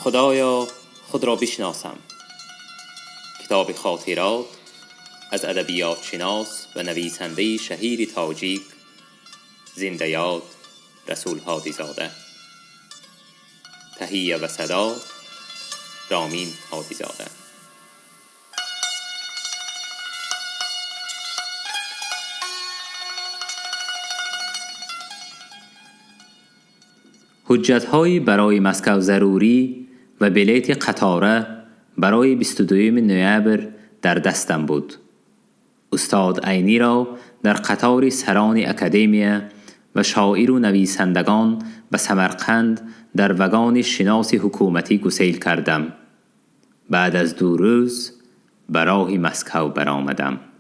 Худоё, худро бишносам. Китоби хотирот аз адабиётшинос ва нависандаи шаҳири тоҷик, зиндаёд Расул Ҳодизода. Таҳия ва садо, Ромин Ҳодизода. Ҳуҷҷатҳои барои Москав зарурӣ ва билети қатора барои 22 ноябр дар дастам буд. Устод Айниро дар қатори сарони академия ва шоиру нависандагон ба Самарқанд дар вагони шиноси ҳукуматӣ гусел кардам. Баъд аз 2 рӯз ба роҳи Москав баромадам.